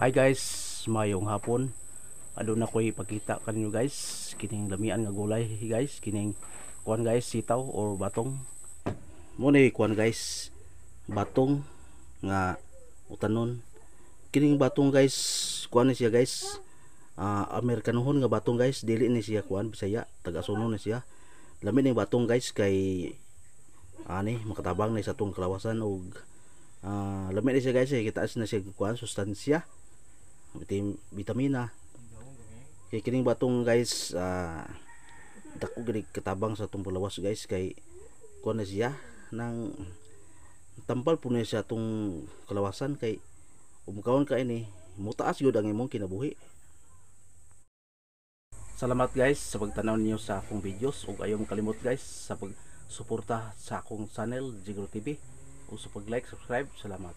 Hi guys, mayong hapon. Aduna ko'y ipakita kaninyo, guys, kining lamian nga gulay, guys, kining kuan, guys, sitaw or batong. Mo ni kuan, guys, batong nga utanon. Kining batong, guys, kuan ni siya, guys. Amerikanohon nga batong, guys, dili ni siya kuan Bisaya, taga-suno ni siya. Lami ning batong, guys, kay ani makatabang ni sa atong kalawasan og lami ni siya, guys, eh, kitaas na siya kuan sustansya, vitamina. Kay kining batong, guys, dako gani katabang sa atong palawas, guys, kay kuan na siya nang tampal po na siya atong kalawasan, kay umukaon ka ini, mutaas gyud ang imong kinabuhi. Salamat, guys, sa pagtanaw niyo sa akong videos ug ayaw kalimot, guys, sa pagsuporta sa akong channel, Jigro TV, ug sa pag-like, subscribe. Salamat.